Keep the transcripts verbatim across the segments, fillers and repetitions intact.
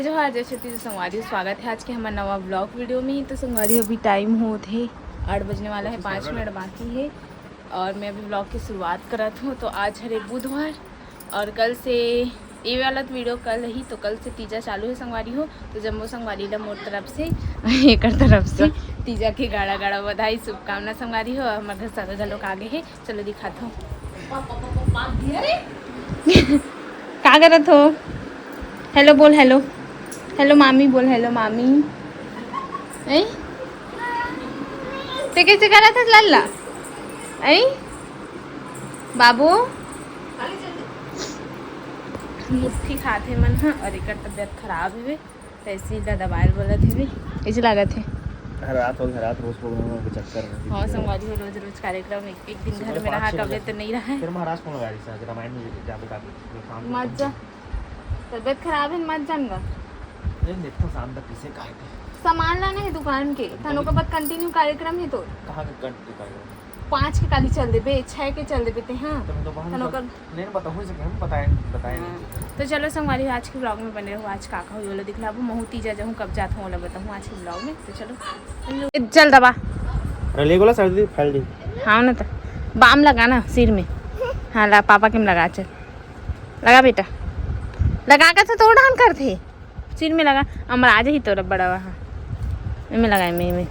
जोहार, जय छत्तीसगढ़ संगवारी, स्वागत है आज के हमर नवा ब्लॉग वीडियो में। तो संगवारी, अभी टाइम होत हे आठ बजने वाला है, पाँच मिनट बाकी है और मैं अभी ब्लॉग की शुरुआत करत हूँ। तो आज हरे बुधवार और कल से ये वाला तो वीडियो कल ही, तो कल से तीजा चालू है संगवारी हो। तो जम्मो संगवारी ला मोर तरफ से, एकर तरफ से तीजा के गाड़ा गाड़ा बधाई, शुभकामना संगवारी हो। और हमर घर संग घलोक आगे है, चलो दिखात हो। का करत हो? हेलो बोल, हेलो। हेलो मामी बोल, हेलो मामी। ऐ? ते कैसे करत हस लल्ला? ऐ? बाबू? मुट्ठी खात हे मन ह, और एकर तबीयत खराब हे। तैसी ला दबाए ल बोलत हवे, ऐसे लागत हे। हर रात हो, हर रात रोज प्रोग्राम के चक्कर में। हाँ, संगवारी हो, रोज रोज कार्यक्रम, एक, एक दिन घर में रहा, कबे तो नहीं रहा है। फिर महाराज फोन लगा रही सर, रामायण में जाबे का, शाम को मत जा, तबीयत खराब है, मत जान गा। नहीं, देखता हूँ शाम तक किसे काहे के। सामान लाना है दुकान के, तो तनो का बाद कंटिन्यू कार्यक्रम है तो। कहाँ के कंटिन्यू कार्यक्रम? पाँच के काली चल देबे, छह के चल देबे ते, हाँ। तो मैं दोपहर में तनो कर नहीं, नहीं, बताऊँ इसे, हम बताए, बताए नहीं। हाँ। तो चलो संगवारी, आज के ब्लॉग में बने रहो। आज का का होई, ओला दिखलाबो। महू तीजा जहूँ कब जात हूँ, ओला बताऊँ आज के ब्लॉग में। तो चलो, चल दबा। अरे, ले गोला सर्दी फैल दी। हाँ ना, तो बाम लगा ना सिर में। हाँ, ला, पापा के में लगा, चल। लगा बेटा, लगा के तो तोड़ डान कर थे। सिर में लगा, अमर आज ही तोरा बड़ा वहाँ। इनमें लगा, इनमें, इनमें।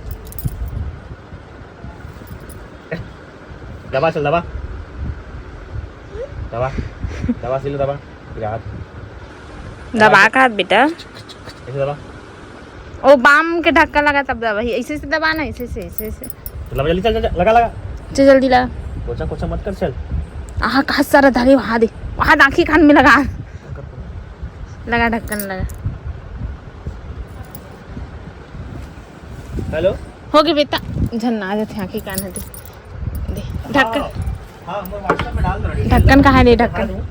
दबा, चल दबा। दबा, दबा, सिल दबा। फिर हाथ। दबा का हाथ बेटा। ऐसे दबा। ओ बाम के ढक्कन लगा तब दबा ही। ऐसे, ऐसे दबा ना, ऐसे, ऐसे, ऐसे, ऐसे। दबा जल्दी, चल, चल, चल, लगा, लगा। चल जल्दी लगा। कोचा, कोचा मत कर, चल। आहा, कहाँ सारा धागे वहाँ दे। वहाँ आँखी कान में लगा। लगा ढक्कन लगा। हेलो। हो गए बेटा, झन आ जाते आँखी कान हटे। दे, ढक्कन। हाँ, हाँ, हमर WhatsApp में डाल दो ना detail। ढक्कन कहाँ है रे, ढक्कन? दिखा दूँ,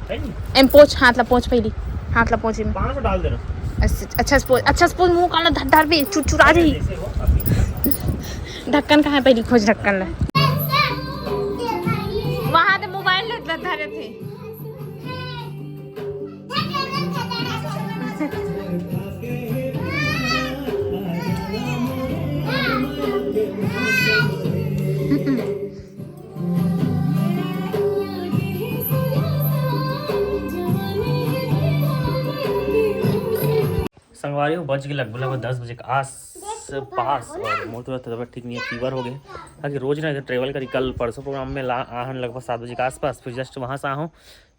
है नहीं? एम पोछ, हाथ ला पोछ पहली, हाथ ला पोछ में। पाँच सौ डाल देना। अच्छा, अच्छा से पोछ, अच्छा से पोछ, मुँह काला धर, धर भी चुरचुरा जाही। जैसे हो, अभी। ढक्कन कहाँ है, पहली खोज ढक्कन ला। वहाँ तो मोबाइल ले धरे थे। संगवारी हो, बज के लगभग, लगभग दस बजे के आस पास, और मोर थोड़ा तबीयत ठीक नहीं है, फीवर हो गए। ताकि रोज ना इधर ट्रेवल करी, कल परसों प्रोग्राम में ला आहन लगभग सात बजे के आसपास, फिर जस्ट वहाँ से आहूँ,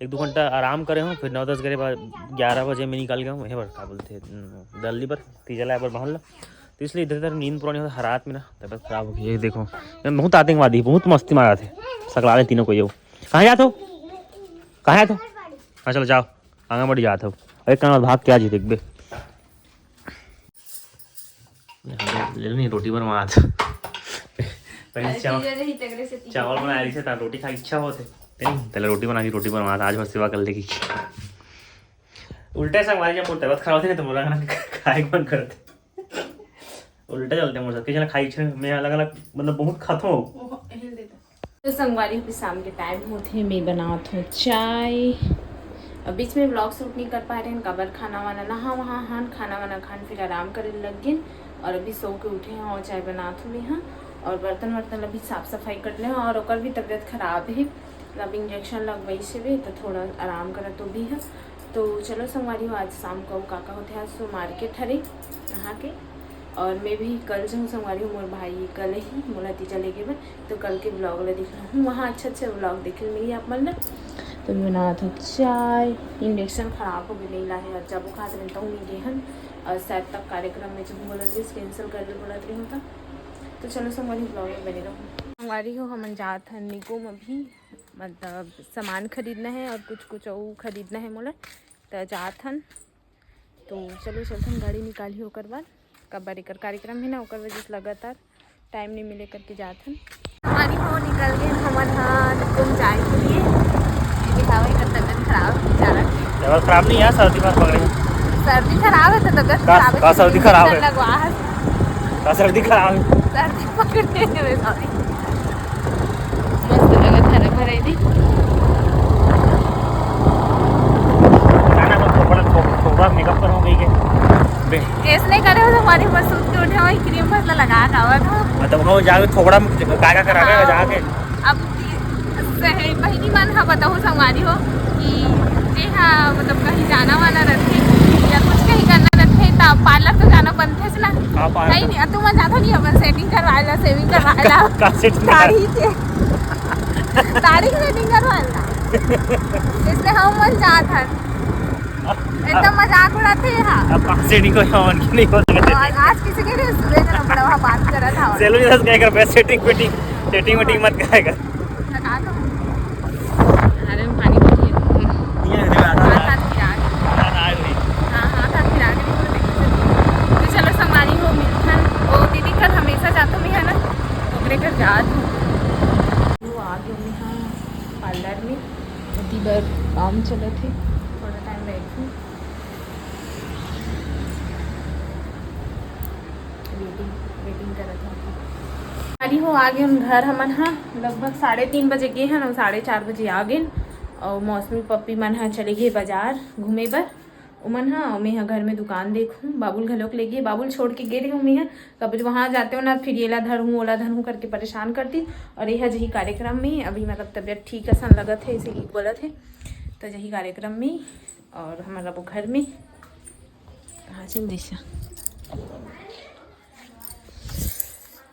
एक दो घंटा आराम करे हूँ, फिर नौ दस बजे बाद ग्यारह बजे में निकल गया हूँ, वहीं पर का बोलते हैं, दिल्ली पर तीजा लाए पर महल। तो इसलिए इधर उधर नींद पुरानी होता है, रात में ना तबीयत खराब हो गई। ये देखो, ये बहुत आतंकवादी, बहुत मस्ती मारा थे, सकला ले तीनों को। ये कहाँ जात हो, कहाँ जात हो? हाँ, चलो जाओ, आंगनबाड़ी जात हो। अरे, कहाँ भाग के आ जी, देखबे। ले नहीं, रोटी बनवा आज। पहले अरे, चावल, तीजा रही, तगड़े से तीजा। चावल बना रही से, ता रोटी खा इच्छा होते। नहीं, पहले रोटी बना के, रोटी बनवा आज, भर सेवा कर लेगी। उल्टा संगवारी, जब मोर तबीयत खराब होते ना, तो मोला खाना खाए के मन करते। उल्टा चलते मोर साथ, किसी ने खाई इच्छा, मैं अलग अलग, मतलब, बहुत खाता हूँ। ओहो, हिल देता। तो संगवारी, अभी शाम के टाइम होत हे, मैं बनात हूँ चाय। अब बीच में ब्लॉग शूट नहीं कर पा रहे हैं, काबर खाना वाना नहा वहा हन, खाना वाना खान फिर आराम करे लग गेन। और अभी सो के उठे हैं और चाय बनात हूँ मैं हाँ। और बर्तन वर्तन अभी साफ सफाई कर ले हैं और ओकर भी तबीयत खराब है, अब इंजेक्शन लगवाई से भी तो थोड़ा आराम करत तो भी है। तो चलो संगवारी हो, आज शाम को का का होते, आज तो मार्केट हरे नहा के। और मैं भी कल जाऊँ संगवारी हो, मोर भाई कल ही मोला तीजा लेके बर, तो कल के ब्लॉग ला दिखला हूँ, वहाँ अच्छा अच्छा ब्लॉग देखे मिली आप मन ला। तो मैं बनात हूँ चाय, इंडक्शन खराब हो गए, नहीं ला है, और जब वो खाते रहता हूँ, नहीं गे हन, और शायद तक कार्यक्रम में जो बोलत रही, कैंसिल कर ले बोलत रही होता। तो चलो संगवारी ब्लॉग में बने रहो। संगवारी हो, हमन जात हन निगम अभी, मतलब सामान खरीदना है और कुछ कुछ और खरीदना है मोला, तो जात हन। तो चलो चलथन, गाड़ी निकाली ओकर बाद, काबर एकर कार्यक्रम है ना, ओकर वजह से लगातार टाइम नहीं मिले करके जात हन। अरे हो, निकल गए हमन ह निकुम जाए के लिए। दिखाओ, एकर तबीयत खराब है बेचारा के। तबीयत खराब नहीं है, सर्दी भर पकड़े। सर्दी खराब है तो तबीयत का, खराब है, का सर्दी खराब है? लगवा है। का सर्दी खराब है? सर्दी पकड़े हुए, सॉरी। मस्त लगत है ना, भराई दी। ना, ना, थोपड़ा, थोपड़ा, मेकअप कर हो गई के? बे। ऐसने करे हो तो हमारी बस सूत के उठे हो, क्रीम बस लगा के आवत हो। मतलब वो जाके थोड़ा में काय का करावे हो जाके। अब सही बहिनी मन ह बताहू संगवारी हो कि जे हा मतलब कहीं जाना वाला रथे या कुछ कहीं करना रथे त पार्लर तो जाना बनथे से ना। हाँ, पार्लर। नहीं, नहीं, तुम जाथो नहीं, अपन सेटिंग करवाए ला, सेविंग करवाए ला। का, का सेटिंग करवाए? दाढ़ी के। दाढ़ी के सेटिंग करवाए ला। इसलिए हम मन जात हन। एकदम मजाक उड़ाथे हा। अब कहाँ सेटिंग को यहाँ ऑन की नहीं हो सकते। आज, आज किसी के लिए सुबह का बड़ा बात कर रहा था। चलो, ये दस क्या कर, सेटिंग वेटिंग, सेटिंग वेटिंग मत करेगा। लगा दो। अरे, पानी पी लिए। ये नहीं, मैं आता हाँ, था। हाथ फिरा के। हाँ, हाँ, वही। हाँ, हाँ, हाथ फिरा के नहीं बोलते। तो चलो, संगवारी हो, मिलथन। वो दीदी कर हमेशा जातो में है ना, ओकरे कर जात हूँ। वो आ गए में, हाँ, पार्लर में। अभी बर काम चलत हे, थोड़ा टाइम बैठूँ। वेटिंग, वेटिंग करत हन। अरे हो, आ गे हन घर हमन ह। लगभग साढ़े तीन बजे गे हन अउ साढ़े चार बजे आ गेन। अउ मौसमी पप्पी मन ह चले गे बाजार घूमे बर। ओमन ह, अउ मेंह घर में दुकान देखहूँ। बाबुल घलोक ले गे, बाबुल छोड़ के गे रहे हूँ मेंह। कभी वहाँ जाते हो ना, फिर येला धरहूँ, ओला धरहूँ करके परेशान करती। और यह जही कार्यक्रम में अभी मतलब तबीयत ठीक असन लगत हे, इसे बोलत हे, तो जही कार्यक्रम में और हमारा वो घर में कहाँ चल दिशा।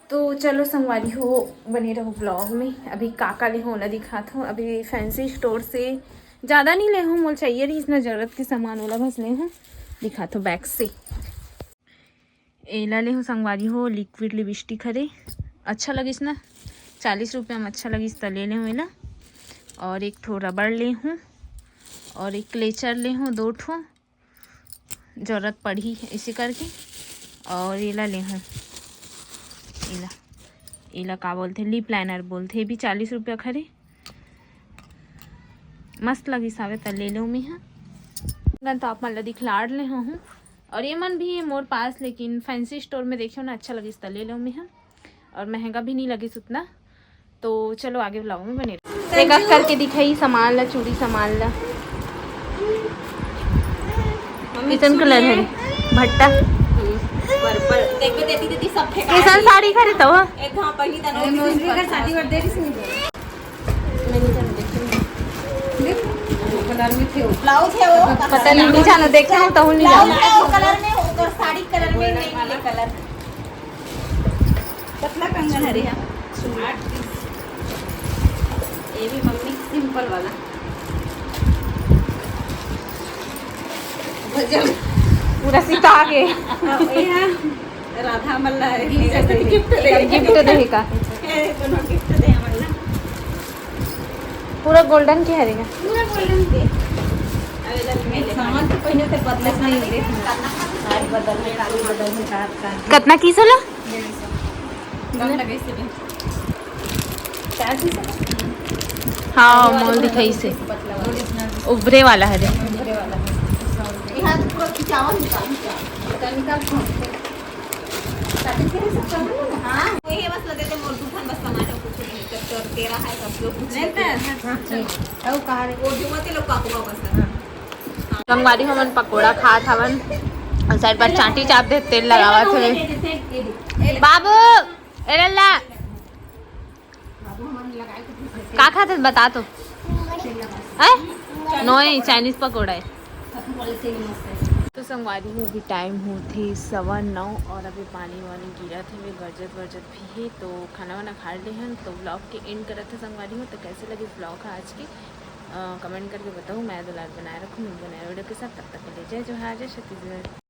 तो चलो संगवारी हो, बने रहो ब्लॉग में। अभी का का ले हूँ ओला दिखात हूँ। अभी फैंसी स्टोर से ज़्यादा नहीं ले हूँ, मोल चाहिए रही इतना ज़रूरत के सामान, ओला बस ले हूँ, दिखात हूँ बैग से। एला ले हूँ संगवारी हो, लिक्विड लिपस्टिक हरे, अच्छा लगिस ना, चालीस रुपया में अच्छा लगिस त ले ले हूँ एला। और एक ठो रबड़ ले हूँ और एक क्लेचर ले हूँ, दो ठो जरूरत पड़ही इसे करके। और एला ले हूँ, एला, एला का बोलथे, लिप लाइनर बोलथे, ये भी चालीस रुपया खरे, मस्त लगिस हवे त ले लेहूँ मेंह। गन तो आप मन ला दिखलाड़ ले हूँ। और ये मन भी है मोर पास, लेकिन फैंसी स्टोर में देखियो ना, अच्छा लगिस त ले लेहूँ मेंह। और महंगा भी नहीं लगिस उतना। तो चलो आगे ब्लॉग में बने रहो। एक एक करके दिखाई सामान ला, चूड़ी सामान ला। किचन कलर है, भट्टा। पर्पल। देखो, देती, देती, सब फेंका कैसन दी। साड़ी खरीदता हुआ? एक हाँ, पहली तनो अरे, मौसमी का शादी बर्थडे किसने दिया? मैं नहीं जानती। देख, वो कलर में थे वो। ब्लाउज है वो। पता नहीं, नहीं जानो, देखे हो तो नहीं ब्लाउज जानो। है वो कलर में, ओकर साड़ी कलर में नहीं मिले कलर। पतला कंगन हरे। आठ पीस। ये भी मम्मी सिंपल वाला। गजब। पूरा सिता के। हाँ, ये है। राधा मल्ला है। गिफ्ट दे। गिफ्ट दे का? ये दोनों गिफ्ट दे मल्ला। पूरा गोल्डन के हरे का? पूरा गोल्डन के। अरे, जब मैं सामान तो पहले से बदले नहीं दे। आज बदल में, काली बदल में, रात का। कितना की सोला? कम लगे से भी। चार पीस है? हाँ, मोल दिखाई से। पतला वाला। उभरे वाला है रे। उभरे वाला है। यहाँ तो पूरा खिंचावा निकाल, निकाल। निकाल, निकाल। हाँ, वही बस लगे थे मोर दुकान बस टमाटर कुछ नहीं, तो तेरा है सब लोग कुछ नहीं। वो जो वो ते लोग काकुआ बस है। संगवारी हमन पकोड़ा खात हवन, और साइड पर चांटी चाप दे, तेल लगावत हवे। बाबू, ए लल्ला, का खात हस बता तो? हैं? नोए, चाइनीज पकोड़ा है। तो संगवारी हो, अभी टाइम होत हे सवा नौ और अभी पानी वानी गिरत हे, गरजत वरजत भी हे। तो खाना वाना खा ले हन, तो ब्लॉग के एंड करत हे संगवारी हो। तो कैसे लगे ब्लॉग आज के, कमेंट करके बताओ। मैं दुलार बनाए रखूँ, मिल बनाए वीडियो के साथ। तब तक के लिए जय जोहार, जय छत्तीसगढ़।